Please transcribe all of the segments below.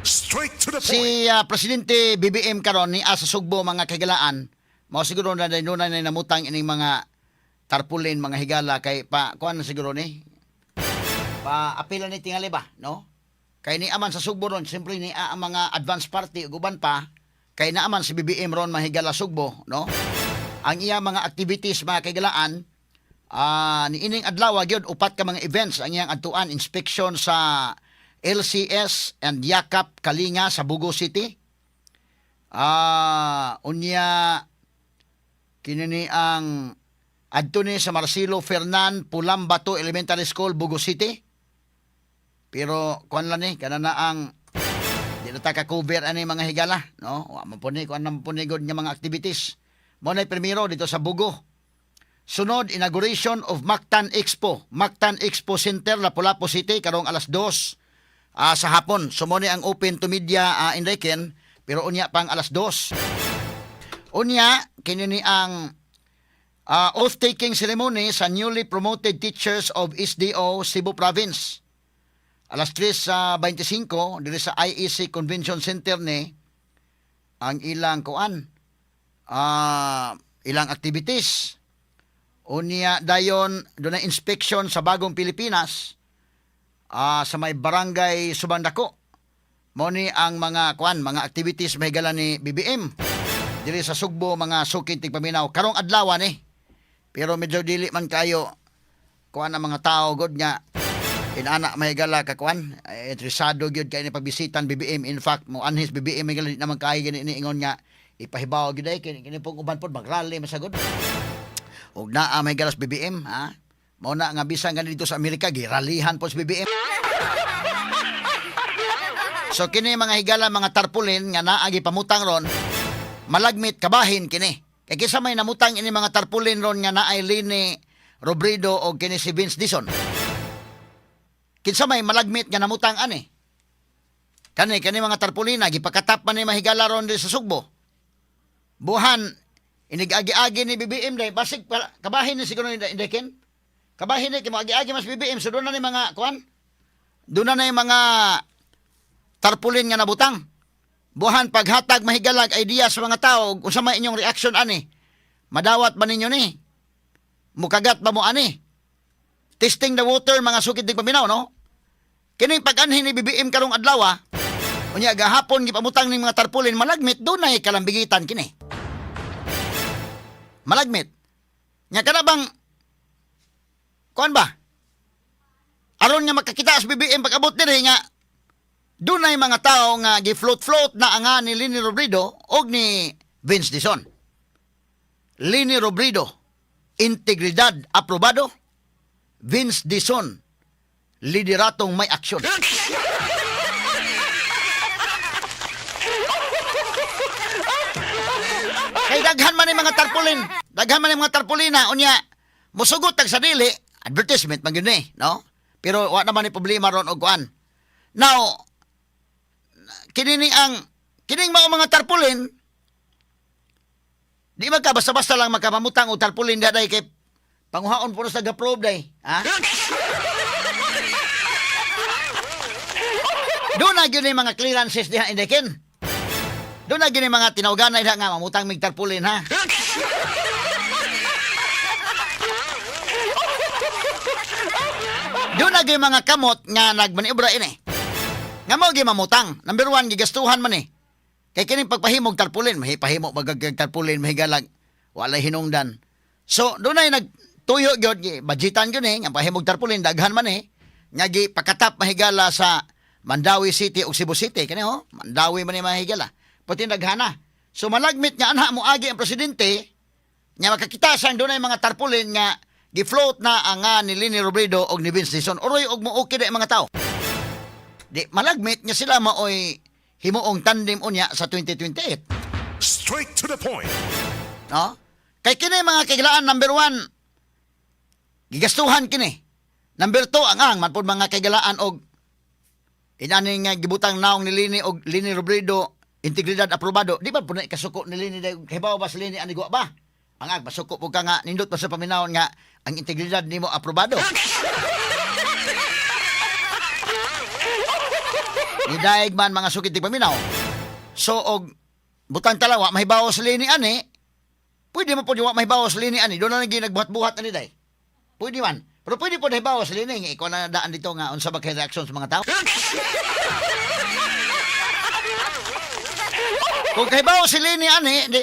Straight to the point. Si Presidente BBM karon ni sa Sugbo, mga kahigalaan, mao siguro na dunay na namutang ining mga tarpaulin, mga higala, kay pa kuan na siguro ni pa apila ni tingali ba, no? Kay ni aman sa Sugbo ron, siyempre ni ang mga advance party ug uban pa, kay naaman si BBM ron, mga higala, Sugbo, no? Ang iya mga activities, mga kahigalaan, ni ining adlaw gyud, upat ka mga events ang iyang adtuan: inspection sa LCS and Yakap Kalinga sa Bogo City. Unya kini ni ang adto ni sa Marcelo Fernan Pulambato Elementary School, Bogo City. Pero kuan lang ni kana na ang di na ta ka-cover ani, mga higala, no? Wa man po ni kuan man po ni gud nga mga activities. Mo na primero dito sa Bogo. Sunod, inauguration of Mactan Expo. Mactan Expo Center, Lapu-Lapu City, karong alas 2 sa hapon. So, mo ni ang open to media inreken, pero unya pang alas 2. Unya, kini ni ang oath-taking ceremony sa newly promoted teachers of SDO Cebu Province. Alas 3 sa 25, diri sa IEC Convention Center ni ang ilang kuan, ilang activities. Unya dayon doon na inspection sa Bagong Pilipinas sa may Barangay Subandako. Mo ni ang mga kuan, mga activities may gala ni BBM diri sa Sugbo, mga suki tigpaminaw, karong adlaw ni. Pero medyo dili man kayo kuan ang mga tao god nga inana may gala ka kuan, eh, interesado gyud kay ni pagbisitan BBM. In fact, mo anhis BBM may gala, di naman kay gani ni ingon nga ipahibaw gyud ay kini kini pong uban pod magrally masagod og naa may galas BBM, ha. Mao na nga bisan gani dito sa Amerika giralihan po sa BBM. So kini, mga higala, mga tarpaulin nga naa gipamutang ron, malagmit kabahin kini. Kay kinsa may namutang ini mga tarpaulin ron nga naay Leni Robredo o kini si Vince Dizon? Kinsa may malagmit nga namutang ani? Kani kani mga tarpaulina gipakatap man ni mahigala ron di sa Sugbo. Buhan inig-agi-agi ni BBM day basig kabahin ni siguro ni Indekin. Kabahin ni kay agi-agi mas BBM, so doon na ni mga kuan. Doon na ni mga tarpaulin nga nabutang. Buhan paghatag mahigalag idea sa mga tao unsa may inyong reaction ani? Madawat ba ninyo ni? Mukagat ba mo ani? Testing the water, mga sukid tig paminaw, no? Kining pag-anhin ni BBM karong adlaw, unya gahapon gipamutang ning mga tarpaulin, malagmit dunay kalambigitan kini. Malagmit. Nya kana bang kuan ba? Aron nga makakita sa BBM pag-abot diri nga dunay mga tao nga gi-float-float na nga ni Leni Robredo og ni Vince Dizon. Leni Robredo, integridad aprobado. Vince Dizon, lideratong may aksyon. Kay daghan man ni mga tarpaulin, daghan man ni mga tarpaulina, unya musugot tag sa dili, advertisement man gyud ni, no? Pero wa naman ni problema ron og kuan. Now, kini ni ang kining mao mga tarpaulin, di man ka basta-basta lang makapamutang og tarpaulin daday kay panguhaon po sa ga-probe day, ha? Doon na gyud ni mga clearances diha indekin. Doon na gyud ni mga tinawganay diha nga mamutang mig tarpaulin, ha. Doon na gyud mga kamot nga nagmaniobra ini. Nga mao gyud mamutang. Number one, gigastuhan man eh. Kay kining pagpahimog tarpaulin, mahipahimo magag tarpaulin mahigalag walay hinungdan. So doon ay nagtuyo gyud, budgetan gyud eh, nga pahimog tarpaulin daghan man eh. Nga gi pakatap mahigala sa Mandaue City ug Cebu City kani ho, Mandaue man ni mahigala. Pati daghana. So malagmit nga anha mo agi ang presidente nga makakita sa doon ay mga tarpaulin nga gi-float na ang nga ni Leni Robredo og ni Vince Dizon. Uroy og mo okay di mga tao. Di malagmit nga sila maoy himuong tandem unya sa 2028. Straight to the point. No? Kay kini, mga kaigalaan, number one, gigastuhan kini. Number two, ang man pud, mga kaigalaan, og inani nga gibutang naong ni Leni og Leni Robredo, integridad aprobado. Di ba po na ikasuko ni Leni dahil kahibaw ba sa Leni ani guwa ba? Ang ag masuko po ka nga nindot pa sa paminawon nga ang integridad nimo aprobado. Nidaig man mga sukit paminaw. So og butang talawa mahibaw sa Leni ani, pwede mo po wa mahibaw sa Leni ani, doon na naging nagbuhat-buhat ani day. Pwede man. Pero pwede po nahibaw sa Leni nga ikaw na daan dito nga unsa ba kay reaksyon sa mga tao. Kung kahibaw si Leni ani, di,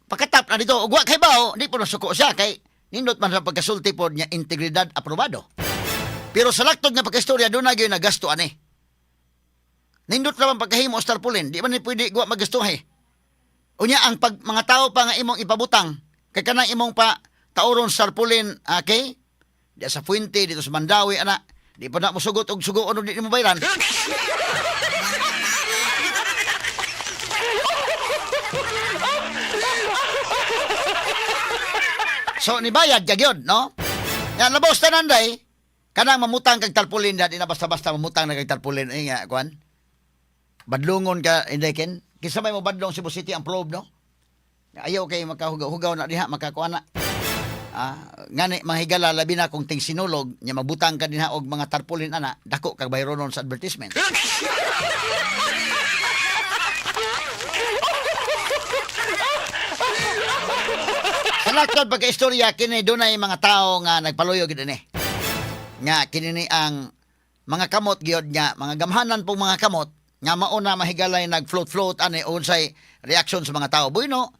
pakatap na dito. Ug wa kahibaw, di po nasuko siya kay nindot man sa pagkasulti po niya integridad aprobado. Pero sa laktod nga pagkaistorya, doon na gyud nagasto ani. Nindot naman pagkahimo sa tarpaulin, di man ni pwede guwa magastuhay. Unya ang pag, mga tao pa nga imong ipabutang, kay kanang imong pa tauron sa tarpaulin, okay? Di sa Fuente, dito sa Mandawi, ana, di pa na mo sugot og sugoon og di mo bayran. So nibayad ka gyud, no? Ya labos tanan day, kanang mamutang kag tarpaulin da, di na basta-basta mamutang na kag tarpaulin ay nga kuan. Badlungon ka inday ken. Kinsa may mo badlong Cebu City ang probe, no? Ayaw kay makahugaw-hugaw na diha makakuan na. Ngani mga higala, labi na kung ting sinulog nya mabutang ka dinha og mga tarpaulin ana, dako kag bayronon sa advertisement. Sa laktod pagka-istorya, kini dunay mga tao nga nagpaluyo gid ini. Nga kini ni ang mga kamot gyud nga mga gamhanan pong mga kamot nga mauna mahigalay nag-float-float ani unsay reaction sa mga tao. Bueno,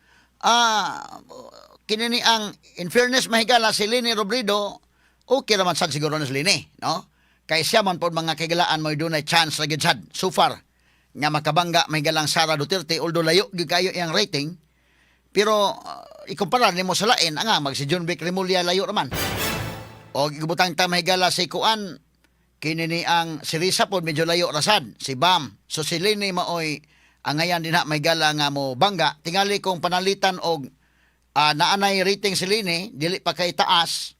kini ni ang in fairness mahigala si Leni Robredo, okay raman sad siguro na si Leni, no? Kay siya man pod mga kagilaan mo dunay chance ra gyud sad so far nga makabangga mahigalang Sara Duterte, although layo gyud kayo iyang rating, pero ikumpara nimo sa lain anga mag si John Vic Remulla, layo raman. O gibutang ta mahigala si Kuan, kini ni ang si Risa pod medyo layo rasad si Bam. So si Leni maoy angayan din ha mahigala nga mo bangga. Tingali kung panalitan og naanay rating si Leni, dili pa kay taas,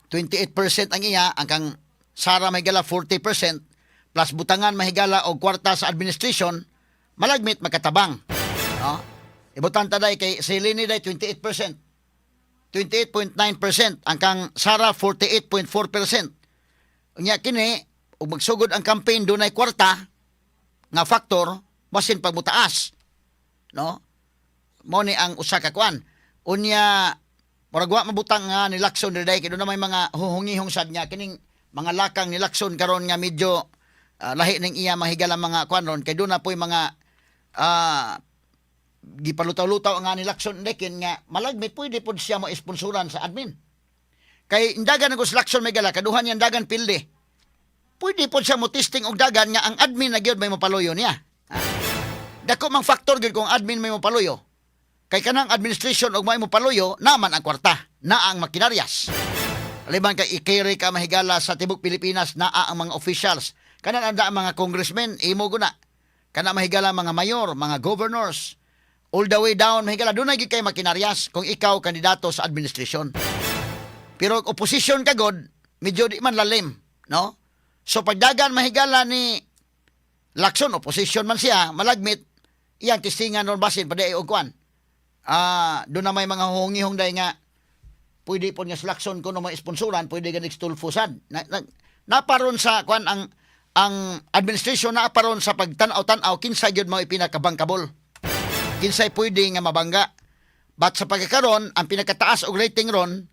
28% ang iya, ang kang Sara mahigala 40% plus butangan mahigala og kwarta sa administration, malagmit makatabang, no? Ibutan ta day kay si Leni day 28%, 28.9%, ang kang Sara 48.4%. Unya kini ug magsugod ang campaign dunay kwarta nga factor basin pagmutaas, no? Mo ni ang usa ka kuan. Unya murag wa mabutang nga ni Lacson diri kay doon na may mga huhungihong sad niya kining mga lakang ni Lacson karon nga medyo lahi ning iya mahigala mga kuan ron kay doon na po'y mga gipalutaw-lutaw nga ni Lacson dekin nga malagmit pwede pod siya mo sponsoran sa admin. Kay indagan ang si Lacson may gala kaduhan niyan dagan pildi. Pwede pod siya mo testing og dagan nga ang admin na gyud may mopaluyo niya. Dako mang factor gyud kung admin may mopaluyo. Kay kanang administration og may mopaluyo, naman ang kwarta, na ang makinaryas. Liban kay i-carry ka mahigala sa tibok Pilipinas, naa ang mga officials. Kanan anda ang mga congressmen, imo guna. Kana mahigala mga mayor, mga governors, all the way down mahigala dunay gyud kay makinaryas kung ikaw kandidato sa administration. Pero opposition ka god, medyo di man lalim, no? So pagdagan mahigala ni Lacson, opposition man siya, malagmit iyang testingan ron basin pa og kuan. Doon na may mga hungihong day nga pwede po nga si Lacson kuno may sponsoran, pwede ganig tulfusan. Na, naparon sa kuan ang administration, naparon sa pagtan-aw-tan-aw kinsa gyud mao ipinakabankable. Kinsay pwede nga mabangga. But sa pagkakaron, ang pinakataas og rating ron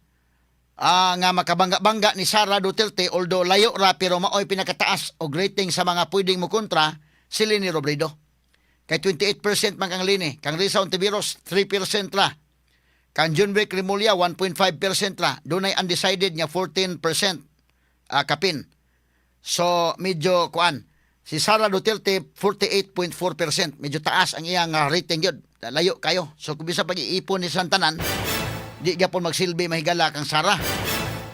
nga makabangga-bangga ni Sara Duterte, although layo ra, pero maoy pinakataas og rating sa mga pwedeng mo kontra si Leni Robredo. Kay 28% man kang Leni, kang Risa Hontiveros 3% ra. Kang Jonvic Remulla 1.5% ra. Dunay undecided nga 14% kapin. So medyo kuan. Si Sara Duterte 48.4%. Medyo taas ang iyang rating yun. Layo kayo. So kung bisa pag-iipon ni Santanan, di gyapon magsilbi mahigala kang Sara.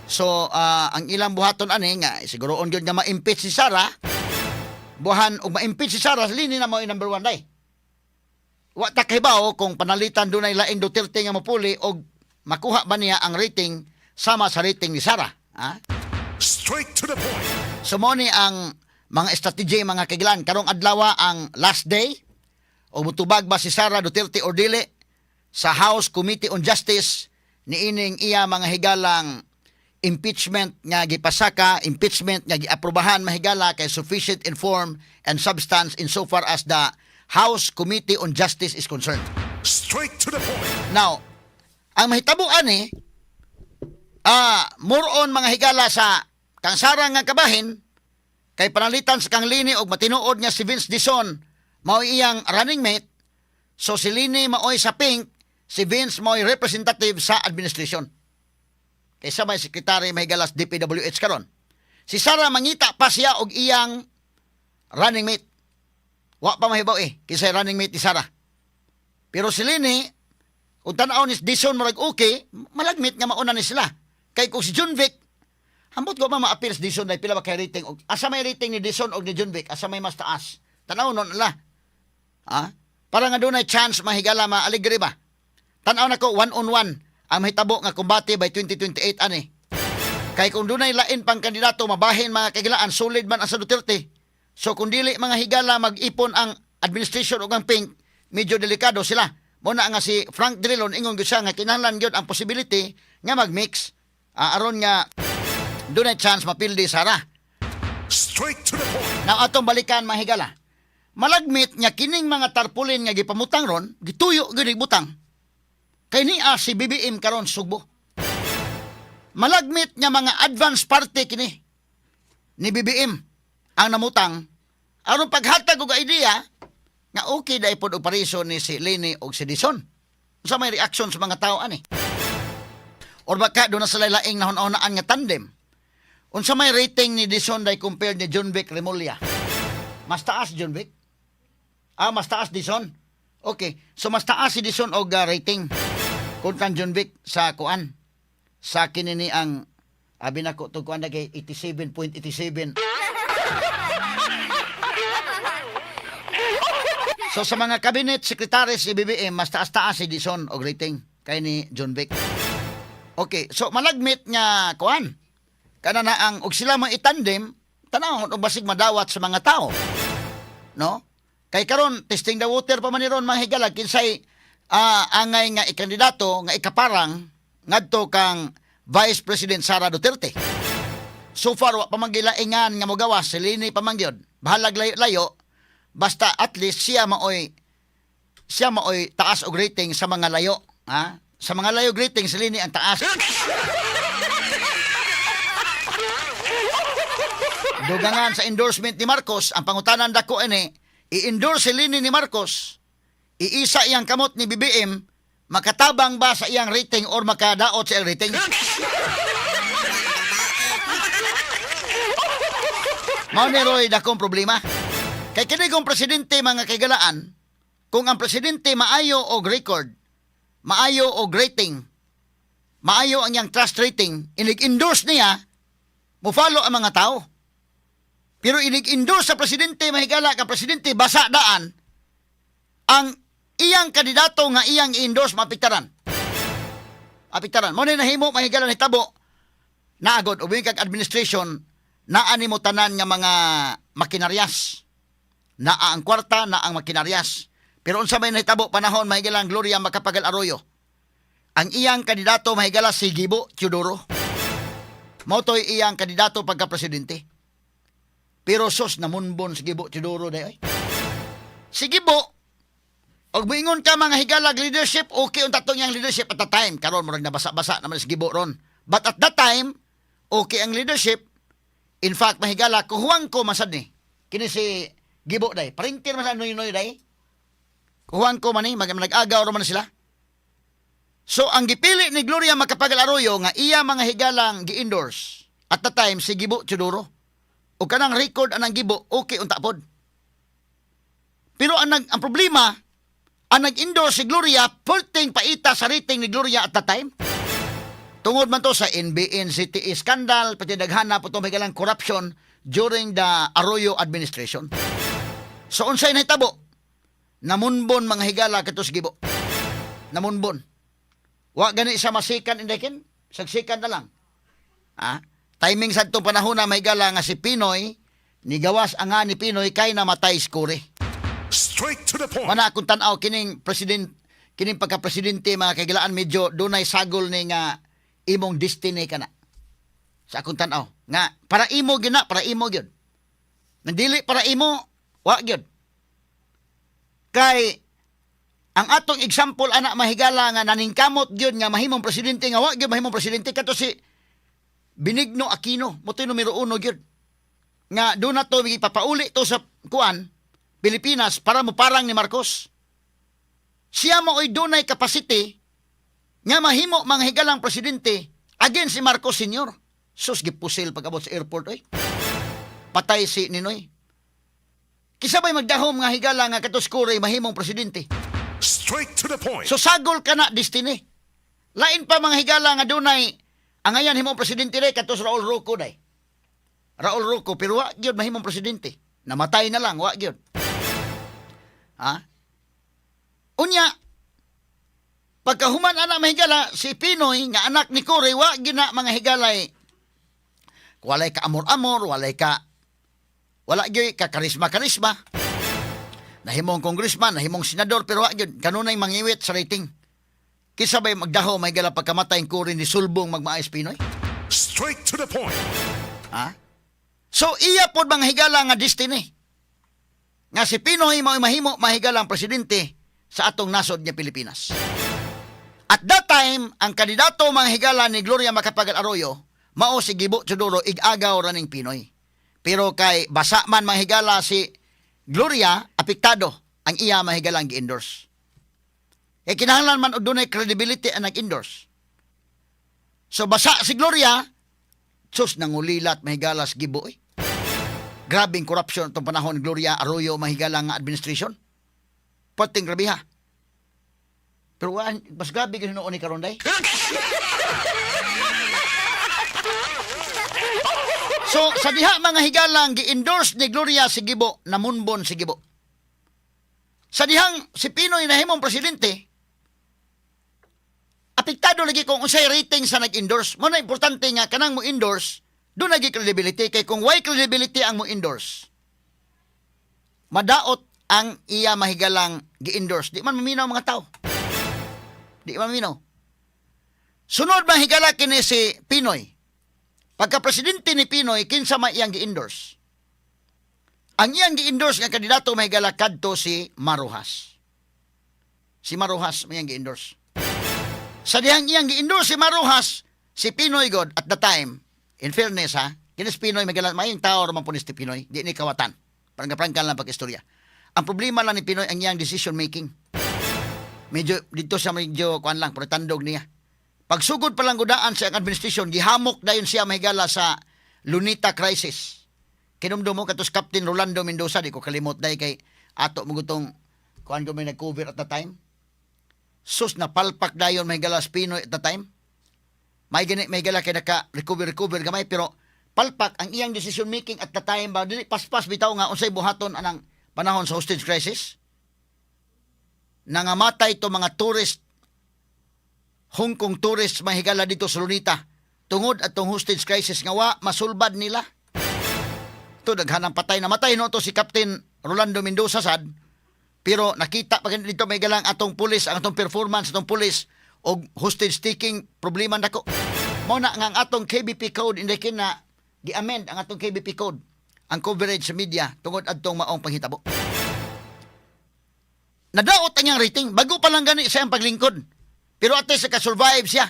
So ang ilang buhaton ani nga siguroon gyud nga ma-impeach si Sara. Buhan og ma-impeach si Sara, Leni na mao number one day. Wa ta kahibaw kung panalitan dunay laing Duterte nga mopuli og makuha ba niya ang rating sama sa rating ni Sara. Ha? Straight to the point. So mo ni ang mga strategy mga kiglan karong adlaw ang last day o mutubag ba si Sara Duterte or dili sa House Committee on Justice niining iya mga higalang impeachment nga gipasaka, impeachment nga giaprobahan, mahigala, kay sufficient in form and substance insofar as the House Committee on Justice is concerned. Straight to the point. Now, ang mahitabo ani, more on, mga higala, sa kang Sara nga kabahin kay panalitan sa kang Leni og matinuod nga si Vince Dison mao iyang running mate. So si Leni maoy sa pink, si Vince maoy representative sa administration. Kaysa may sekretary, mahigala, sa DPWH karon. Si Sara mangita pa siya og iyang running mate. Wa pa mahibaw eh kinsay running mate ni Sara. Pero si Leni, kung tanaw ni Dison murag okay, malagmit nga mauna ni sila. Kay kung si Junvic, ambot ko ba ma-appeal si Dison dahil pila ba kay rating? Og, asa may rating ni Dison og ni Junvic? Asa may mas taas? Tanaw nun nila. Ha? Para nga dunay chance, mahigala, maaligre ba? Tanaw na ko, one on one ang mahitabo nga kumbate by 2028 ani. Kay kung dunay lain pang kandidato, mabahin, mga kahigalaan, solid man ang sa Duterte. So kung dili, mga higala, mag-ipon ang administration ug ang pink, medyo delikado sila. Mao na nga si Frank Drilon, ingon gyud siya nga kinahanglan gyud ang possibility nga mag-mix aron nga dunay chance mapildi Sara. Straight to the point. Now atong balikan, mga higala. Malagmit nga kining mga tarpulin nga gipamutang ron, gituyo gyud butang. Kay niya si BBM karon Sugbo. Malagmit nga mga advance party kini ni BBM ang namutang aron paghatag og idea nga okay dai pod og pariso ni si Leni og si Dison. Unsa may reaction sa mga tao ani? Or baka duna sa laing nahun-hunaan nga tandem. Unsa may rating ni Dison day compared ni Jonvic Remulla? Mas taas Jonvic? Ah, mas taas Dison. Okay. So mas taas si Dison og rating kung kan Jonvic sa kuan. Sa kini ni ang abi nako to kuan na kay 87.87. So sa mga cabinet secretary si BBM, mas taas-taas si Dison og rating kay ni Jonvic. Okay, so malagmit nga kuan. Kana na ang og sila mo itandem, tanaw og basig madawat sa mga tao. No? Kay karon testing the water pa man ni ron, mga higala, kinsay angay nga ikandidato nga ikaparang ngadto kang Vice President Sara Duterte. So far wa pa man gilaingan nga mogawas, si Leni pa man gyud. Bahalag layo-layo, basta at least siya maoy taas og rating sa mga layo, ha? Sa mga layo rating, si Leni ang taas. Dugangan sa endorsement ni Marcos, ang pangutanan dako ini, i-endorse si Leni ni Marcos, iisa iyang kamot ni BBM, makatabang ba sa iyang rating or makadaot sa iyang rating? Mao ni Roy dakong problema. Kay kini kung presidente, mga kaigalaan, kung ang presidente maayo og record, maayo og rating, maayo ang iyang trust rating, inig-endorse niya, mo-follow ang mga tao. Pero inig-endorse sa presidente, mahigala ka presidente, basa daan, ang iyang kandidato nga iyang i-endorse, mapiktaran. Mapiktaran. Mao ni nahimo, mahigala, nahitabo, naagod, ubi kag administration, naa nimo tanan nga mga makinaryas. Naa ang kwarta, naa ang makinaryas. Pero unsa may nahitabo panahon, mahigala, ang Gloria Macapagal Arroyo? Ang iyang kandidato, mahigala, si Gibo Teodoro. Mao to'y iyang kandidato pagka presidente. Pero sos, namunbon si Gibo Teodoro day oy. Si Gibo, og moingon ka, mga higalag, leadership, okay unta tong iyang leadership at the time. Karon murag nabasa-basa naman si Gibo ron. But at that time, okay ang leadership. In fact, mahigala, Cojuangco masad ni. Kini si Gibo day. Printer man sa Noynoy day. Cojuangco man ni, nag-agaw man sila. So, ang gipili ni Gloria Macapagal Arroyo nga iya, mga higalang, gi-endorse at the time si Gibo Teodoro. O kanang record anang Gibo, okay unta pod. Pero ang problema, ang nag-endorse si Gloria, perting paita sa rating ni Gloria at the time. Tungod man to sa NBN CTE scandal, pati daghana po itong higalang corruption during the Arroyo administration. So unsay nahitabo? Namunbon, mga higala, kato si Gibo. Namunbon. Wa gani siya masikan indekin, sagsikan na lang. Ah, timing sa itong panahon na, mahigala, nga si PNoy ni gawas ang nga ni PNoy kay namatay si Cory. Straight to the point. Wala akong tan-aw kining president, kining pagka-presidente, mga kagilaan, medyo dunay sagol ni nga imong destiny kana. Sa akong tan-aw nga para imo gyud na, para imo gyud. Nang dili para imo, wa gyud. Kay ang atong example ana, mahigala, nga naningkamot gyud nga mahimong presidente nga wa gyud mahimong presidente, kato si Benigno Aquino, mo to'y numero 1 gyud. Nga doon na to ipapauli to sa kuan Pilipinas para mo parang ni Marcos. Siya mo oy dunay capacity nga mahimo mga higalang presidente against si Marcos Sr. Sus, gipusil pag-abot sa airport oy. Patay si Ninoy. Kinsa bay magdahom nga higala nga kato si Cory mahimong presidente? Straight to the point. So sagol ka na destiny. Lain pa, mga higala, nga dunay ang ayan himong presidente re kato sa Raul Roco day. Raul Roco, pero wa gyud mahimong presidente. Namatay na lang, wa gyud. Ha? Unya, pagkahuman ana, mahigala, si Pinoy nga anak ni Cory, wa gyud na, mga higalay, walay ka amor-amor, wala gyud ka karisma-karisma. Nahimong congressman, nahimong senador, pero wa gyud kanunay mangiwit sa rating. Kinsa bay magdahom, mahigala, pagkamatay ang Cory ni sulbong magmaayos Pinoy? Straight to the point. Ha? So iya pod, mga higala, nga destiny nga si Pinoy mao mahimo, mahigala, ang presidente sa atong nasod nga Pilipinas. At that time, ang kandidato, mga higala, ni Gloria Macapagal Arroyo mao si Gibo Teodoro, ig-agaw ra ning Pinoy. Pero kay basa man, mga higala, si Gloria, apektado ang iya mahigalang gi-endorse. Eh kinahanglan man og dunay credibility ang nag-endorse. So basa si Gloria, sus, nangulilat, mahigala, si Gibo eh. Grabing corruption itong panahon ni Gloria Arroyo, mahigala, nga administration. Pating grabe ha. Pero mas grabe kasi noon ni karon day. So sa diha, mga higalang, gi-endorse ni Gloria si Gibo, namunbon si Gibo. Sa dihang si Pinoy nahimong presidente, apektado lagi kung unsay rating sa nag-endorse. Mo na importante nga kanang mo endorse, duna gyud credibility, kay kung way credibility ang mo endorse, madaot ang iya mahigalang gi-endorse. Di man maminaw mga tao. Di man maminaw. Sunod, mga higala, kini si Pinoy. Pagka presidente ni Pinoy, kinsa may iyang gi-endorse? Ang iyang gi-endorse nga kandidato, mahigala, kadto si Mar Roxas. Si Mar Roxas may iyang gi-endorse. Sa dihang iyang gi-endorse si Mar Roxas, si Pinoy god at the time, in fairness ha, kinis Pinoy, mahigala, maayong tao man po ni si Pinoy, di ni kawatan. Prangka-prangka lang pag-istorya. Ang problema lang ni Pinoy, ang iyang decision making. Medyo dito sa medyo kuan lang, pero tandog niya. Pagsugod pa lang gudaan sa administration, gihamok dayon siya, mahigala, sa Lunita crisis. Kinumdum mo katos Captain Rolando Mendoza, di ko kalimot day kay ato mo gutong kuan ko may nag-cover at the time. Sus, napalpak dayon, mahigala, sa Pinoy at the time. May gani may gala kay naka recover recover gamay, pero palpak ang iyang decision making at the time ba, dili paspas bitaw nga unsay buhaton anang panahon sa hostage crisis. Nangamatay to mga tourist, Hong Kong tourists, mahigala, dito sa Lunita tungod atong hostage crisis nga wa masulbad nila. To daghanang patay, namatay no to si Captain Rolando Mendoza sad, pero nakita pa gani dito may galang atong pulis, ang atong performance atong pulis og hostage taking problema nako. Mao na nga ang atong KBP code hindi kina gi-amend ang atong KBP code, ang coverage sa media, tungod adtong maong panghitabo. Nadaot ang iyang rating bago pa lang gani sa iyang paglingkod, pero at least ka-survive siya.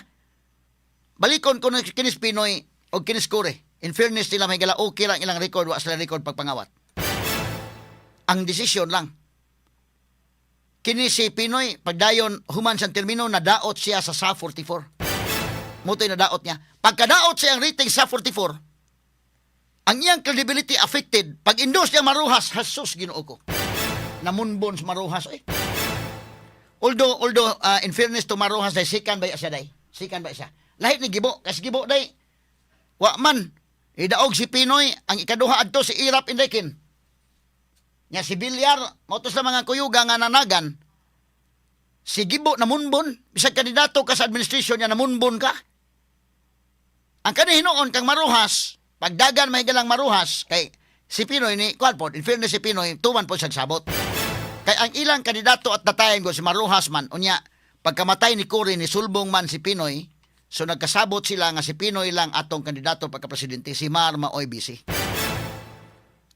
Balikon ko na kinis Pinoy o kinis Cory. In fairness nila, may gala, okay lang ilang record, wa sila record pagpangawat. Ang desisyon lang. Kini si Pinoy, pagdayon human sa termino, nadaot siya sa SA 44. Mutoy nadaot niya. Pagkadaot siya ang rating sa 44, ang iyang credibility affected. Pag endorse niya Mar Roxas, Jesus, Ginoo ko. Namunbon sa Mar Roxas eh. Although, in fairness to Mar Roxas, day, sikan ba siya day? Sikan ba siya? Lahit ni Gibo, kasi Gibo day, wa man. Idaog si Pinoy, ang ikaduha adto si Erap Enriquez. Nya si Villar, mao to sa mga kuyuga nga nanagan. Si Gibo namunbon, bisag kandidato ka sa administration niya, namunbon ka. Ang kani hinuon kang Mar Roxas, pagdagan may galang Mar Roxas, kay si Pinoy ni kuan po, in fairness si Pinoy, tuman po siya sabot. Kay ang ilang kandidato at the time ko si Mar Roxas man, unya pagkamatay ni Cory ni sulbong man si Pinoy, So nagkasabot sila nga si PNoy lang atong kandidato pagka-presidente, si Mar maoy busy.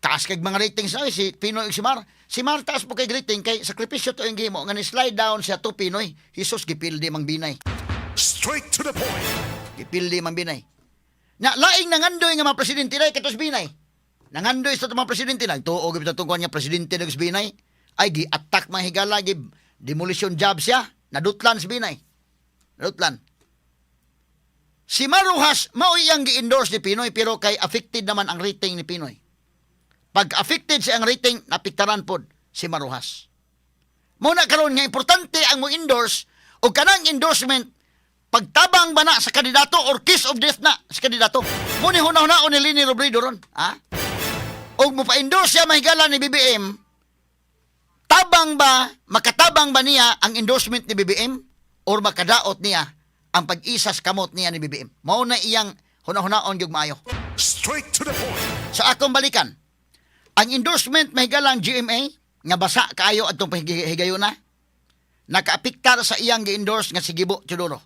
Taas kay mga ratings na si PNoy ug si Mar. Si Mar taas po kay rating kay sakripisyo to yung gihimo nga ni slide down siya to PNoy. Jesus, gipildi mang Binay. Straight to the point. Gipildi mang Binay. Na laing nangandoy nga mga presidente na katos Binay. Nangandoy sa mga presidente, nagtuo gyud atong kuan nga presidente nag Binay. Ay, gi-attack mga higala, gi demolition job siya. Nadutlan si Binay. Nadutlan. Si Mar Roxas mao iyang gi-endorse ni PNoy, pero kay affected naman ang rating ni PNoy. Pag affected siya ang rating, napiktaran pod si Mar Roxas. Mao na karon nga importante ang mo endorse o kanang endorsement, pagtabang ba na sa kandidato or kiss of death na sa kandidato. Mao ni hunahuna ni Leni Robredo ron. Ha? Og mo pa-endorse siya, mahigala, ni BBM, tabang ba, makatabang ba niya ang endorsement ni BBM or makadaot niya ang pag-isas kamot niya ni BBM? Mao na iyang hunahunaon gyud maayo. Straight to the point. Sa akong balikan, ang endorsement, mahigalang GMA, nga basa kaayo atong higayuna, nakaapektar sa iyang gi-endorse nga si Gibo Teodoro.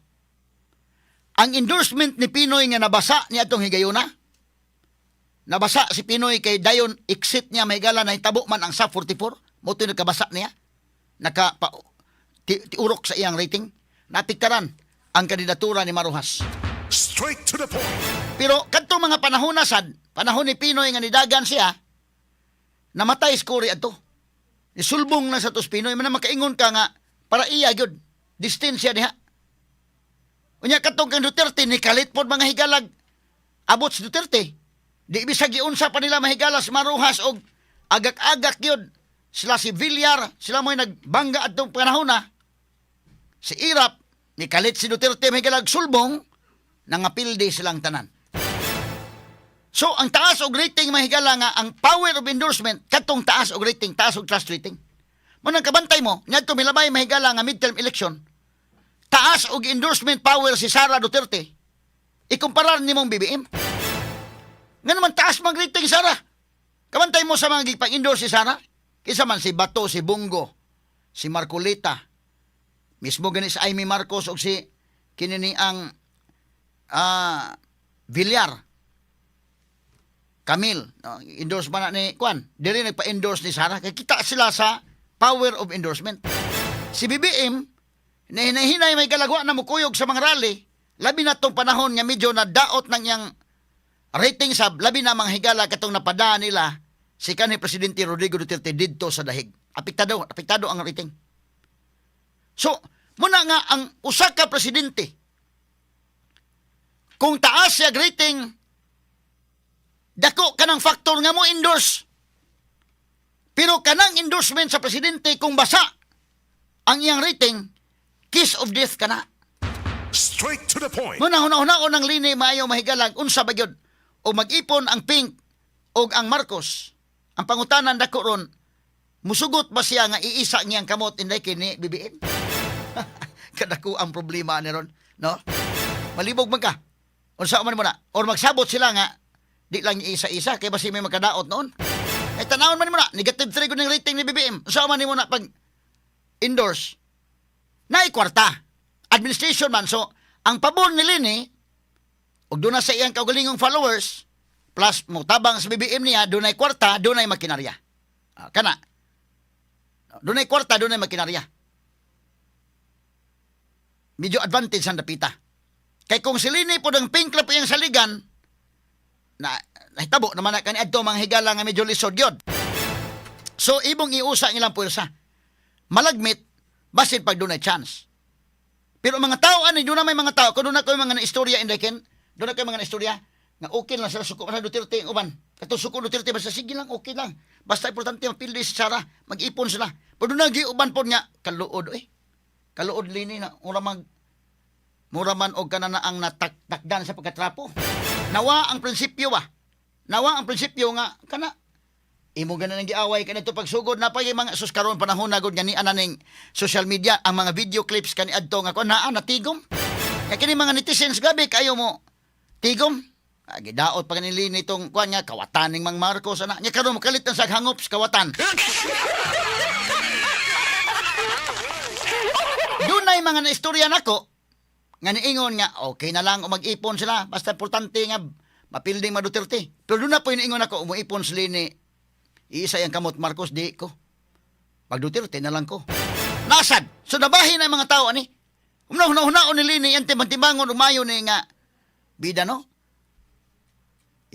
Ang endorsement ni PNoy nga nabasa ni atong higayuna, nabasa si PNoy kay dayon exit niya, mahigala, nahitabo man ang SAF 44, mo nagkabasa niya, naka pa, tiurok sa iyang rating, naapektaran ang kandidatura ni Mar Roxas. Straight to the point. Pero kadtong mga panahon na sad, panahon ni PNoy nga nidagan siya, namatay si Cory adto. Nisulbong na sa tos PNoy, man makaingon ka nga para iya gyud distansya diha. Unya katong kang Duterte ni kalit pod, mga higalag, abot si Duterte. Di bisag giunsa pa nila, mahigala, si Mar Roxas og agak-agak gyud sila, si Villar, sila mo'y nagbangga adtong panahon na. Si Erap, ni kalit si Duterte, mahigalag, sulbong, nangapildi silang tanan. So, ang taas og rating, mahigala, nga ang power of endorsement, katong taas og rating, taas og trust rating. Mo nang kabantay mo, ngadto milabay, mahigala, nga midterm election, taas og endorsement power si Sara Duterte, ikumparar nimong BBM. Nga naman taas mag rating Sara. Kabantay mo sa mga gipang-endorse si Sara. Kinsa man si Bato, si Bong Go, si Marcoleta, mismo gani si Imee Marcos og si kini ni ang Villar. Camille, no, endorse ba na ni Kwan? Dili nagpa-endorse ni Sara kay kita sila sa power of endorsement. Si BBM, na hinahinay may galagwa na mukuyog sa mga rally, labi na tong panahon nga medyo na daot ng iyang rating sab, labi na mga higala katong napada nila si kanhi Presidente Rodrigo Duterte didto sa Dahig. Apektado, apektado ang rating. So, muna nga ang usa ka presidente, kung taas siya rating, dako kanang factor nga mo endorse. Pero kanang endorsement sa presidente, kung basa ang iyang rating, kiss of death kana. Straight to the point. Muna huna-huna ng Leni maayo, mahigalag, unsa ba gyud o mag-ipon ang Pink o ang Marcos. Ang pangutanan dako ron, musugot ba siya nga iisa niyang kamot inday kini BBM? Kadako ang problema ni ron, no? Malibog man ka. Unsa man mo na? Or magsabot sila nga di lang isa-isa kay basi may makadaot noon. Eh tanawon man mo na, negative 3 gud ng rating ni BBM. Unsa man nimo na pag endorse? Naay kwarta. Administration man, so ang pabor ni Leni ug doon na sa iyang kaugalingong followers plus mutabang sa BBM niya, dunay kwarta, dunay makinarya. Ah, kana. Dunay kwarta, dunay makinarya. Medyo advantage ang dapita. Kay kung si Leni po ng Pink lang po iyang saligan, na nahitabo naman na kani adto, mga higala, nga medyo lisod yun. So ibong iusa ang ilang puwersa. Malagmit basin pag dunay chance. Pero ang mga tao ani, doon na may mga tao, kung doon na ko mga na-istorya inday ken, doon na ko mga na-istorya nga okay lang sila, suko sa Duterte ang uban. Kato suko Duterte, basta sige lang, okay lang. Basta importante mapildi si Sara, mag-ipon sila. Pero doon na uban pod nga kaluod eh. Kaluod Leni na mura man og kana na ang nataktakdan sa pagkatrapo. Nawa ang prinsipyo ba? Nawa ang prinsipyo nga kana imo ganan ang giaway kanito pagsugod na pa yung mga sus karon panahon na gud gani ning social media, ang mga video clips kani adto nga kon naa natigom. Kaya kini mga netizens, grabe kayo mo tigom. Ah, gidaot pa kanili nitong kuan nga kawatan ning Mang Marcos ana. Nya karon makalit na sa hangop sa kawatan. Dunay mga naistorya nako. Nga niingon nga okay na lang o mag-ipon sila basta importante nga mapilding mga Duterte. Pero doon na po iniingon ako, umuipon sila ni iisa yung kamot Marcos, di ko. Pag Duterte na lang ko. Nasad! So nabahin na ang mga tao ani. Humna-huna-hunaon ni Lini yan timbang-timbangon umayo ni nga bida, no?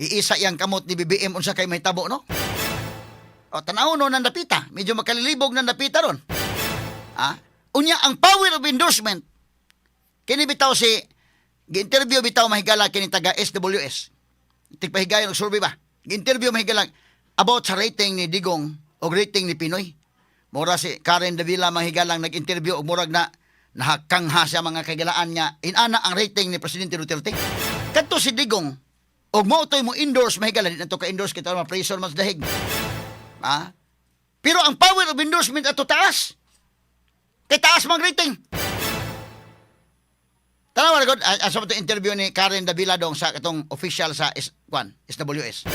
Iisa iyang kamot ni BBM, unsa kay mahitabo, no? O tanaw no nang dapita, medyo makalilibog nang dapita ron. Ah? Unya ang power of endorsement kini bitaw si gi-interview bitaw, mahigala, kini taga SWS. Tigpahigayon og survey ba? Gi-interview, mahigala, about sa rating ni Digong o rating ni PNoy. Mura si Karen Davila, mahigalang, nag-interview og murag na nahakangha siya, mga kagilaan, nga inana ang rating ni Presidente Duterte. Kadto si Digong og mao toy mo endorse, mahigala, di na to ka-endorse kita mga pressure mas dahig. Ah? Pero ang power of endorsement ato taas. Kay taas mang rating. Tanawa na gud asa to interview ni Karen Davila dong sa katong official sa S, kwan, SWS.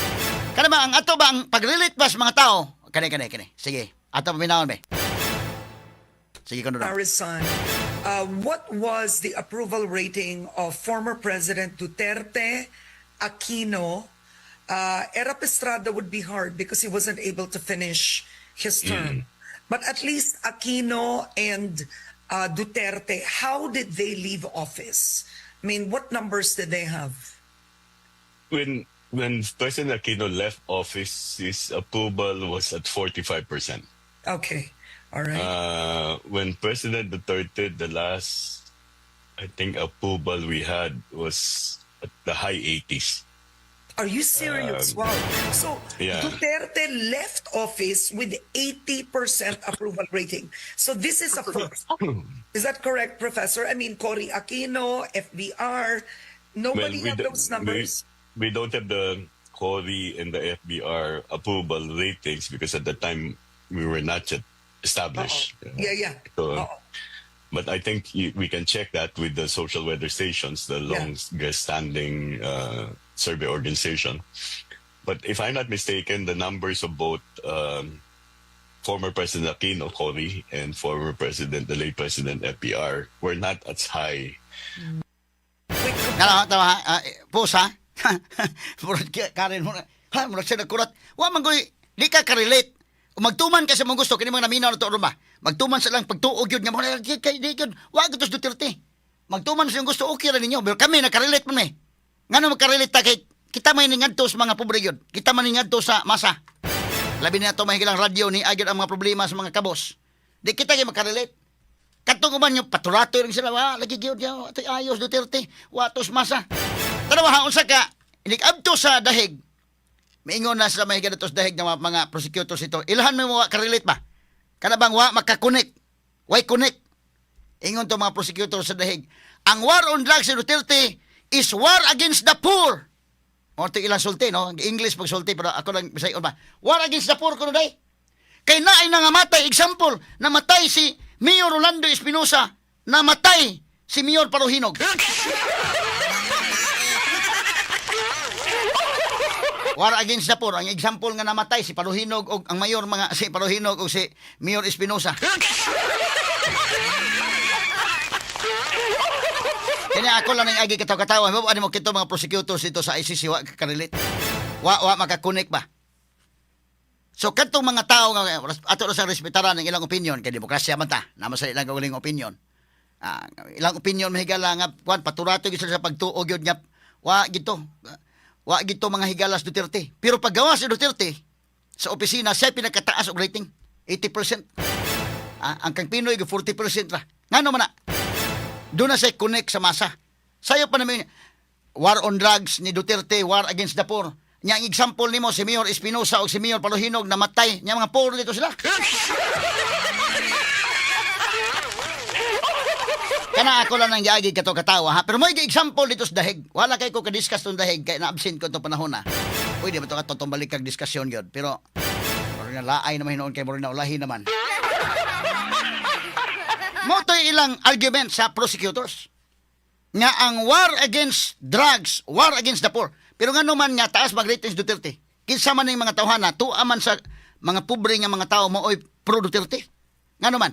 Kana ba ang ato ba ang pag-relate ba sa mga tao? Kani kani kani. Sige, ato paminawon be. Sige kuno dong. Comparison, what was the approval rating of former President Duterte, Aquino? Erap Estrada would be hard because he wasn't able to finish his term. But at least Aquino and Duterte, how did they leave office? I mean, what numbers did they have? When President Aquino left office, his approval was at 45%. Okay. All right. When President Duterte, the last, I think, approval we had was at the high 80s. Are you serious? Wow. So Yeah. Duterte left office with 80% approval rating. So this is a first. Is that correct, Professor? I mean, Cory Aquino, FVR, nobody had those numbers. We don't have the Cory and the FVR approval ratings because at the time we were not yet established. Oo. But I think we can check that with the social weather stations, the longest standing survey organization. But if I'm not mistaken, the numbers of both former President Aquino, Cory, and former President, the late President FVR, were not as high. Quick Nga tama ha, ah, pause ha. Murag Karen mo na. Ha, murag siya nagkurat. Wa man koy di ka ka-relate. Kung magtuman ka sa mong gusto kini mga naminaw na to ron ba. Magtuman sa lang pagtuog yun nga mga di kay di yun. Wa gyud to Duterte. Magtuman sa iyong gusto, okay ra ninyo. Pero kami nakarelate man mi. Ngano magka-relate ta kay kita may ningadto sa mga pobre yun. Kita man ningadto sa masa. Labi na to mahigilang radyo ni agad ang mga problema sa mga kabos. Di kita kay makarelate. Katong uban yung paturato rin sila, wa lagi gyud ya, atoy ayos Duterte, wa tos masa. Tanawa ha, unsa ka inig-abto sa dahig. Miingon na sila, mahigala tos dahig ng mga prosecutors ito. Ilhan mo wa ka-relate ba? Kana bang wa makakonect? Way connect? Ingon to mga prosecutor sa dahig. Ang war on drugs ni Duterte is war against the poor. Mo to ilang sulti, no? English pagsulti pero ako lang Bisayon ba. War against the poor kuno day. Kay naay nangamatay, example, namatay si Mayor Rolando Espinosa, namatay si Mayor Parohinog. War against the poor. Ang example nga namatay si Parohinog og ang mayor mga si Parohinog og si Mayor Espinosa. Kanya ako lang ang agi katawa-katawa. Mao ano mo kito mga prosecutors dito sa ICC wa ka-relate. Wa makakonect ba? So kadtong mga tao nga ato ra sa respetaran ang ilang opinion kay demokrasya man ta. Naman sa ilang kaugalingong opinion. Ah, ilang opinion, mahigala, nga kuan paturato gyud sila sa pagtuo gyud nga wa gito. Wa gito mga higalas Duterte. Pero paggawa si Duterte sa opisina, siya pinakataas og rating, 80%. Ah, ang kang PNoy 40% ra. Ngano man na? Doon na siya connect sa masa. Sayo pa naman war on drugs ni Duterte, war against the poor. Nya ang example nimo si Mayor Espinosa o si Mayor Paluhinog namatay. Nya mga poor dito sila. Kana ako lang ang giagi kato katawa ha. Pero mo example dito sa dahig. Wala kay ko ka-discuss tong dahig kay na-absent ko tong panahon na. Pwede ba to kato tong balik kag diskusyon gyud. Pero murag na laay naman hinuon kay murag na ulahi naman. Mo to'y ilang argument sa prosecutors nga ang war against drugs, war against the poor. Pero nga naman nga taas mag-ratings Duterte. Kinsa man ning mga tawhana, tuwa man sa mga pobre nga mga tao maoy pro Duterte. Nga naman.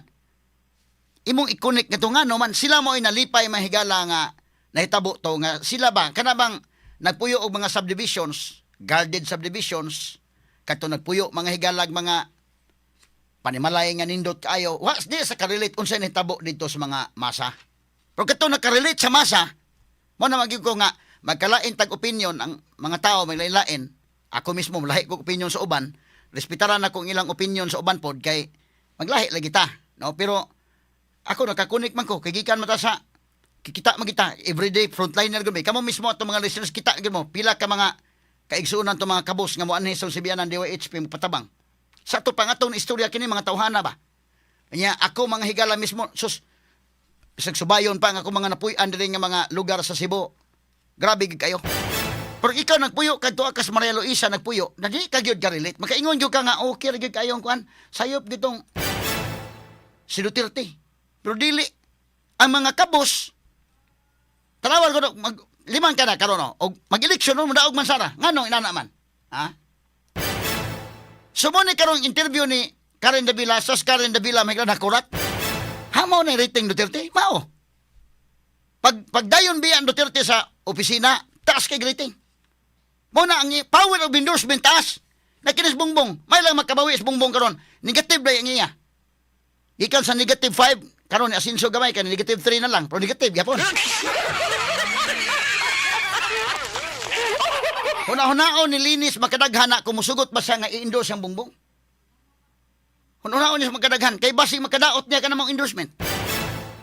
Imong i-connect nga ngano man sila mo ay nalipay, mahigala, nga nahitabo to, nga sila ba kana bang nagpuyo og mga subdivisions, guarded subdivisions, kadto nagpuyo mga higalag mga panimalay nga nindot kaayo, wa di sa ka-relate unsay nahitabo dito sa mga masa. Pero kadto nakarelate sa masa mo na magyud ko nga magkalain tag opinion ang mga tao, may lain. Ako mismo, lahi ko opinion sa uban. Respetaran ako ang ilang opinion sa uban pod kay maglahi lagi ta, no? Pero ako naka-connect man ko kay gikan man ta sa kikita man kita everyday, frontliner gud mi. Kamo mismo, atong mga listeners, kita gyud mo pila ka mga kaigsuonan to, mga kabos nga moanhi sa sibianan DYHP mo patabang sa ato pang atong istorya kini mga tawhana ba. Nya ako, mga higala mismo, sus, bisag subayon pa ang ako mga napuy-an diri nga mga lugar sa Cebu. Grabe gid kayo. Pero ikaw nagpuyo kadto ka sa Maria Luisa nagpuyo, na di ka gyud ka relate. Makaingon gyud ka nga okay ra gyud kayong kuan. Sayop gitong si Duterte. Pero dili ang mga kabos, tanawar ko no, mag limang ka na karon no, og mag-eleksyon no, modaog man Sara. Nganong inana man? Ha? So mo ni karong interview ni Karen Davila, sos, Karen Davila may nakurat. Ha, mao na rating Duterte? Mao. Pag pagdayon biya ang Duterte sa opisina, taas kay rating. Mo na ang power of endorsement taas. Na kinis Bongbong, may lang makabawi sa Bongbong karon. Negative ba ang iya? Gikan sa negative 5, karon ni asinso gamay kay negative 3 na lang, pero negative gyapon. Huna-hunaon ni Linis makadaghan na kung musugot ba siya nga i-endorse ang Bongbong. Huna-hunaon niya sa makadaghan kay basig makadaot niya ka namang endorsement.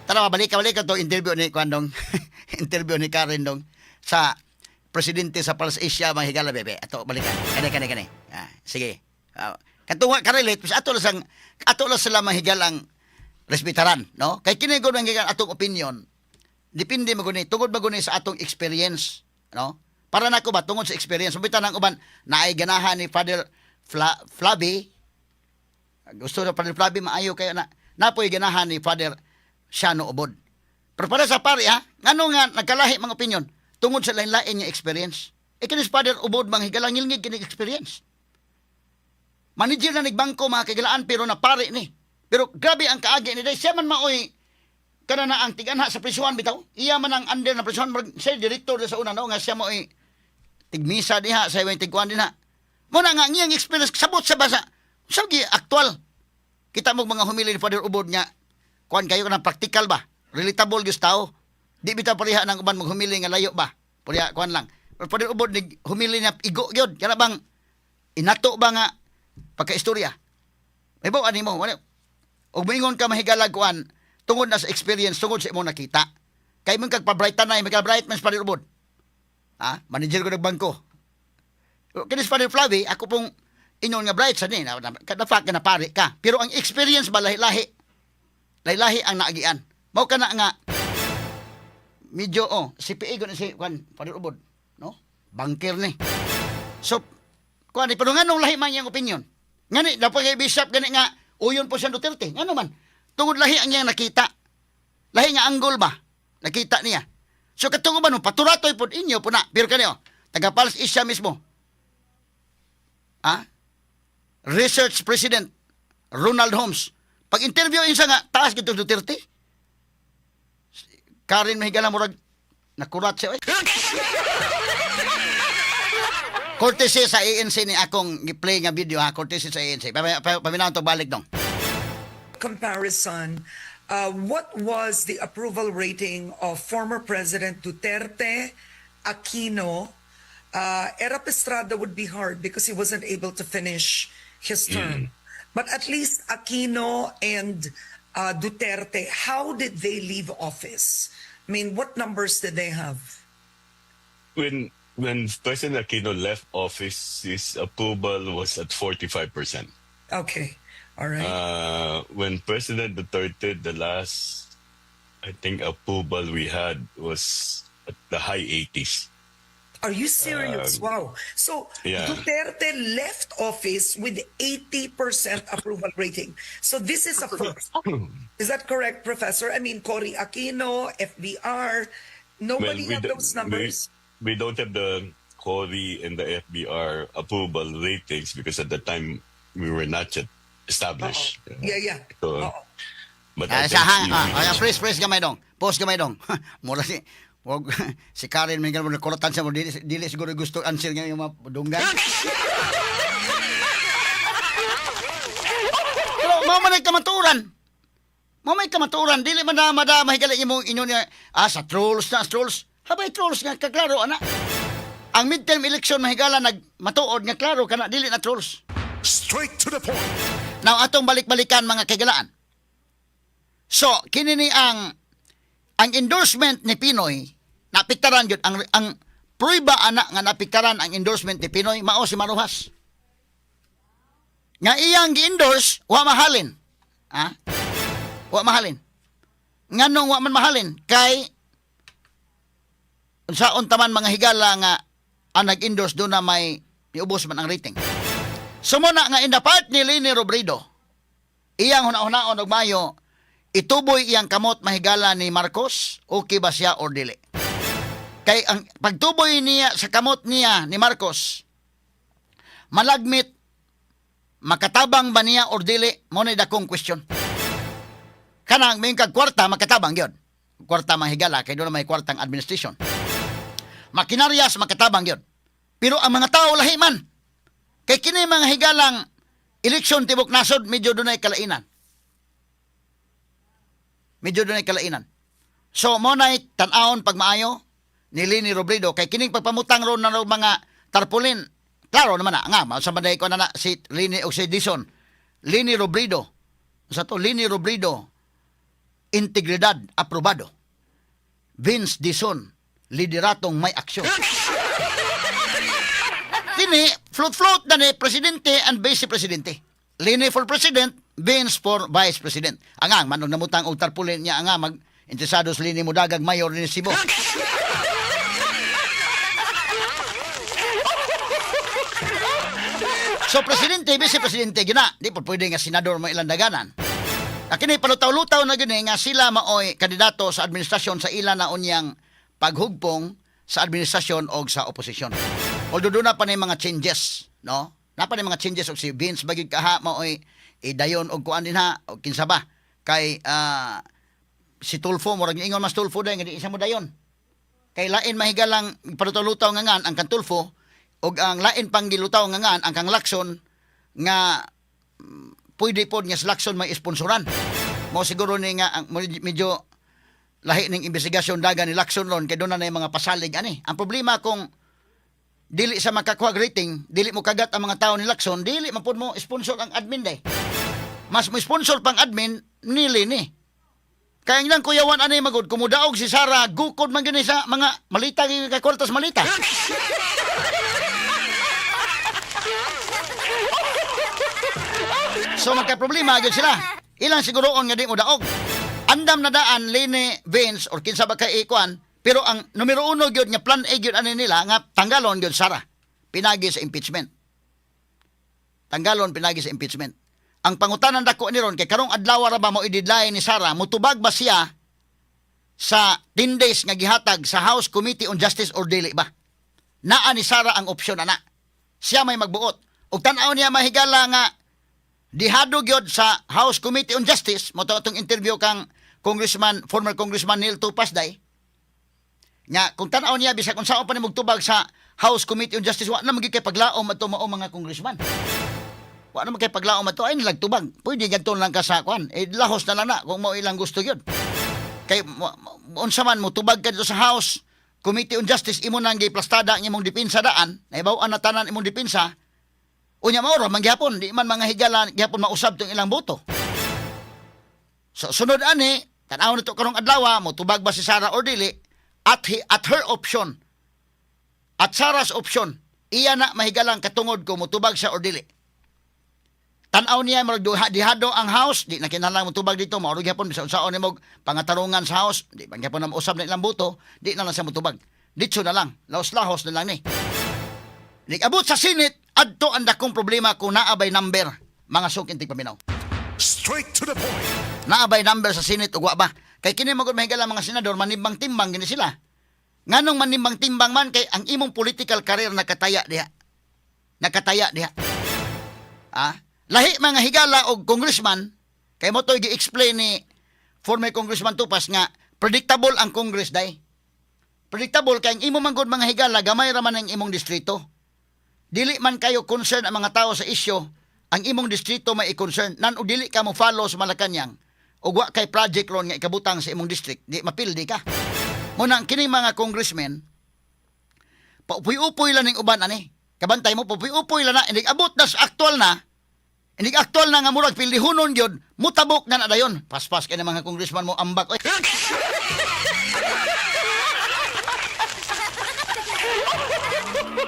Tara, balik ka, balik ka to interview ni Kwandong, interview ni Karen dong sa presidente sa Pulse Asia, mga higala, bebe. Ato balikan. Kani, kani, kani. Ah, sige. Ah, katunga ka-relate ato lang sang ato lang sila mahigalang respetaran, no? Kay kini gud ang atong opinion. Depende mo guni, tungod ba guni sa atong experience, no? Para nako ba, tungod sa experience. Ubitan ang uban naay ganahan ni Father Flavi, gusto na Father Flavi, maayo kayo na napoy ganahan ni Father Siano Ubod. Pero para sa pare ha, ngano nga nagkalahi mga opinion tungod sa lain-lain nga experience. E kinis Father Ubod, mga higalang, ngilngig kini experience. Manager na nagbangko, mga kagilaan, pero na pare ni. Pero grabe ang kaagi ni day siya man maoy kana na ang tiganha sa prisuhan bitaw. Iya man ang under na prisuhan, murag siya direktor sa una, no, nga siya maoy tigmisa diha sa iyang tigkuan dinha. Mo na nga ang iyang experience sabot sa basa. Sa gi aktual. Kita mo mga humili ni Father Ubod nga kuan kayo kanang practical ba? Relatable gyud sa tao. Di bitaw pareha ng uban maghumili nga layo ba? Pareha kuan lang. Pero Father Ubod nig humili na igo gyud. Kana bang inato ba nga pagkaistorya. May baw ani mo, wala. Og moingon ka, mahigalag, kuan tungod na sa experience, tungod sa imong nakita. Kay mo kag pa-bright tanay, may bright man sa Father Ubod. Ha? Manager ko nagbangko. Kinis Father Flavi, ako pong ingon nga bright sa ni, na, na, kada fact nga napari ka. Pero ang experience ba, lahi-lahi. Lahi-lahi ang naagian. Mao ka na nga medyo oh, CPA ko na si kuan Father Ubod, no? Banker ni. So, kuan pero nganong lahi man iyang opinion? Ngani dapat kay Bishop gani nga uyon po siya Duterte. Ngano man? Tungod lahi ang iyang nakita. Lahi nga angle ba? Nakita niya. So katong ba no paturatoy pod inyo po na. Pero kani oh, taga Pulse Asia mismo. Ah? Research President Ronald Holmes. Pag interview insa nga taas gito Duterte. Karen, mahigala, murag nakurat siya oy. Courtesy sa ANC ni akong gi-play nga video ha, courtesy sa ANC. Paminaw to balik dong. Comparison, what was the approval rating of former President Duterte, Aquino? Erap Estrada would be hard because he wasn't able to finish his term. But at least Aquino and Duterte, how did they leave office? I mean, what numbers did they have? When President Aquino left office, his approval was at 45%. Okay. All right. When President Duterte, the last, I think, approval we had was at the high 80s. Are you serious? Wow. So Yeah. Duterte left office with 80% approval rating. So this is a first. Is that correct, Professor? I mean, Cory Aquino, FVR, nobody had those numbers. We don't have the Cory and the FVR approval ratings because at the time we were not yet established. Yeah. So, Oo. But Ah, I sa think ha, you, we can ah, freeze, freeze gamay dong. Pause gamay dong. Mura si wag si Karen may ganun kuratan sa mo, dili dili siguro gusto answer nga yung mga dunggan. Pero mao man ay kamatuoran. Mao may kamatuoran, dili man na madama higala imong inyo niya sa trolls na trolls. Habay trolls nga kaklaro ana. Ang midterm election, mahigala, nag matuod nga klaro kana dili na trolls. Straight to the point. Now atong balik-balikan, mga kahigalaan. So kini ni ang endorsement ni PNoy napiktaran gyud. Ang prueba ana nga napiktaran ang endorsement ni PNoy mao si Mar Roxas. Nga iyang gi-endorse, wa mahalin. Ha? Wa mahalin. Nganong wa man mahalin? Kay unsaon taman, mga higala, nga ang nag-endorse doon na may niubos man ang rating. Sumuna nga in the part ni Leni Robredo, iyang huna-hunaon og mayo, ituboy iyang kamot, mahigala, ni Marcos, okay ba siya or dili? Kay ang pagtuboy niya sa kamot niya ni Marcos, malagmit makatabang ba niya or dili, mo na dakong question. Kanang may kag kwarta, makatabang gyud. Kwarta, mga higala, kay doon may kwartang administration. Makinaryas, makatabang gyud. Pero ang mga tao lahi man. Kay kini, mga higalang, eleksyon tibok nasod medyo dunay kalainan. Medyo dunay kalainan. So mo na tan-awon pagmaayo ni Leni Robredo kay kining pagpamutang ron na mga tarpaulin. Klaro naman na nga mao sa manday ko na, na si Leni o si Dizon. Leni Robredo. Sa to Leni Robredo, integridad aprobado. Vince Dizon, lideratong may aksyon. Kini float-float na ni presidente and vice presidente. Leni for president, Vince for vice president. Angang manog namutang og tarpaulin niya nga mag interesado sa Leni mudagag mayor ni Cebu. So presidente, vice presidente gina, di po pwede nga senador mo ilang daganan. Kini palutaw-lutaw na gini nga sila maoy kandidato sa administrasyon sa ila na unyang paghugpong sa administrasyon o sa oposisyon. Although doon na pa na yung mga changes, no? Na pa na yung mga changes og si Vince bagig kaha maoy idayon og kuan din ha og kinsa ba kay si Tulfo, murag ingon mas Tulfo dahil nga di isa mo dayon. Kay lain, mahigalang, palutaw-lutaw nga ngan ang kang Tulfo og ang lain pang gilutaw nga ngan ang kang Lacson nga pwede pod nga si Lacson may sponsoran. Mo siguro ni nga ang medyo lahi ning investigasyon daga ni Lacson ron kay doon na yung mga pasalig ani. Ang problema kung dili sa makakuha rating, dili mo kagat ang mga tao ni Lacson, dili man pud mo sponsor ang admin day. Mas mo sponsor pang admin nili ni. Kaya ang kuyawan ani magud kumudaog si Sara, gukod man gini sa mga malita kay kwartas malita. So magka-problema gyud sila. Ilang siguroon nga di mo daog. Andam na daan Leni, Vince or kinsa ba kay ikuan, pero ang numero uno gyud nga plan A gyud ani nila nga tanggalon gyud Sara. Pinagi sa impeachment. Tanggalon pinagi sa impeachment. Ang pangutanan dako ni ron kay karong adlaw ra ba mo i-deadline ni Sara, mutubag ba siya sa 10 days nga gihatag sa House Committee on Justice or dili ba? Naa ni Sara ang opsyon ana. Siya may magbuot. Ug tan-aw niya, mahigala, nga dihado gyud sa House Committee on Justice mo to atong interview kang Congressman, former Congressman Neil Tupas day nga kung tan-aw niya bisag unsaon pa ni tubag sa House Committee on Justice, wa na magyud kay paglaom adto mao mga congressman. Wa na kay paglaom adto ay nilag tubag. Pwede gadto lang ka sa kwan eh, lahos na lang na kung mao ilang gusto gyud kay unsa man mo tubag ka dito sa House Committee on Justice, imo nang giplastada ang imong depensa daan, naibaw-an na tanan imong depensa. Unya mao ra man gihapon, di man, mga higala, gihapon mausab tong ilang boto. So sunod ani, tan-aw nito karong adlaw, mo tubag ba si Sara or dili at her option. At Sara's option, iya na, mahigalang, katungod ko motubag siya or dili. Tan-aw niya murag duha dihado ang house, di na kinahanglan mo tubag dito, mao ra gihapon bisan unsaon nimo pangatarungan sa house, di man gihapon na mausab na ilang boto, di na lang siya motubag. Ditso na lang, lahos-lahos na lang ni. Abot sa Senate, adto ang dakong problema kung naa bay number, mga suking tigpaminaw. Straight to the point. Naa bay number sa Senate ug wa ba? Kay kini magud, mahigala, mga senador manimbang-timbang gini sila. Nganong manimbang-timbang man? Kay ang imong political career nakataya diha. Nakataya diha. Ah, lahi, mga higala, og congressman kay mo to'y gi-explain ni Former Congressman Tupas nga predictable ang Congress day. Predictable kay ang imo man gud mga higala gamay ra man ang imong distrito. Dili man kayo concern ang mga tao sa isyu, ang imong distrito may i-concern nan og dili ka mo follow sa Malacañang ug wa kay project ron nga ikabutang sa imong district, di mapildi ka. Muna ang kini mga congressmen, paupuy-upuy lang ning uban ani. Kabantay mo, paupuy-upuy lang na, inig abot na sa aktual na, inig aktual na nga murag pildihunon gyud, mutabok na na dayon. Paspas kay ng mga congressman mo ambak. Oy.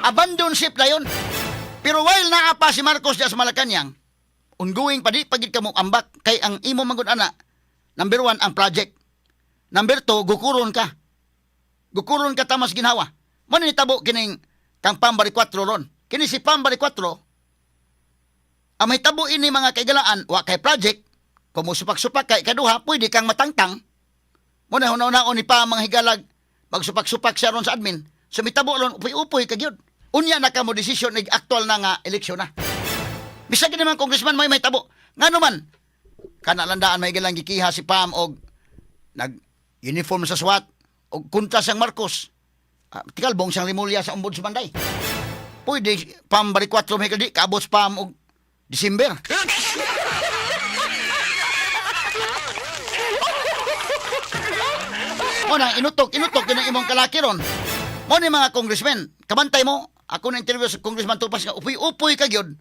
Abandon ship na yun. Pero while naa pa si Marcos diya sa Malacañang, ongoing pa di pagid ka mo ambak kay ang imo man gud ana. Number 1 ang project. Number 2, gukuron ka. Gukuron ka tamas ginhawa. Mo ni nitabo kining kang Pam Baricuatro ron. Kini si Pam Baricuatro, ang may tabo ini mga kaigalaan, wa kay project, kung musupak-supak kay kaduha, pwede kang matangtang. Muna hunaw-naon ni pa mga higalag, magsupak-supak siya ron sa admin. Sumitabo ron, upoy-upoy ka gyud. Unya na ka mo desisyon ig aktual na nga eleksyon na. Bisag gini mga congressman may tabo. Ngano man, kana landaan may galang gikiha si Pam og nag uniform sa SWAT og kontra siyang Marcos. Ah, tikalbong siyang Remulla sa ombudsman day. Pwede Pam Baricuatro may di kaabot Pam og December. Mo na inutok, inutok yun ang imong kalaki ron. Mo ni mga congressmen, kabantay mo, ako na interview sa Congressman Tupas nga upuy-upuy ka gyud.